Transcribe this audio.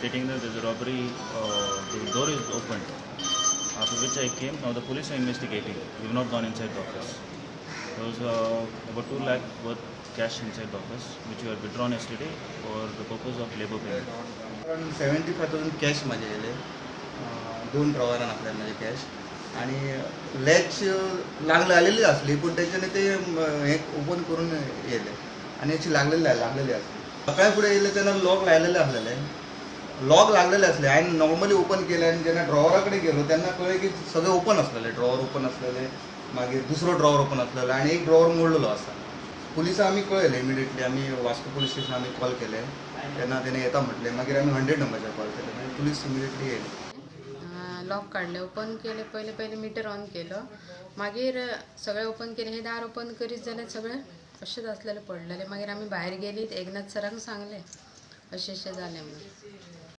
stating that there's a robbery, the door is opened. After which I came. Now the police are investigating. We have not gone inside the office. There was about 2 lakh worth cash inside the office, which were withdrawn yesterday for the purpose of labor payment. Around 75,000 cash म्हाजे येयले, दोन ड्रॉवरान आसले म्हाजे cash आनी latch लागले आलेली आसली, पूण तेच्यानी ते हें ओपन करून येयले आनी अशी लागलेली लागलेली आसली. सकाळी फुडें येयले तेन्ना लॉक लायलेले आसलेले, लॉक लागलेले आसले. हांवें नॉर्मली ओपन केले आनी जेन्ना ड्रॉवरा कडेन गेलो तेन्ना कळ्ळें की सगळें ओपन आसलेलें, ड्रॉवर ओपन आसलेलें, मागीर दुसरो ड्रॉवर ओपन आसलेलो आनी एक ड्रॉवर मोडलेलो आसा. पुलिसां आमी कळयलें इमिडिएटली, आमी वास्को पुलीस स्टेशन आमी कॉल केले तेन्ना तेणे येता म्हटलें. मागीर आमी 100 नंबराचेर कॉल केले, मागीर पुलीस इमिडिएटली येयले. लॉक काडलें, ओपन केलें, पयलें पयलें मिटर ऑन केलो, मागीर सगळें ओपन केलें. हें दार ओपन करीत जाल्यार सगळें अशेंच आसलेलें पडलेलें. मागीर आमी भायर गेली, एकनाथ सरांक सांगलें अशें अशें जालें म्हणून.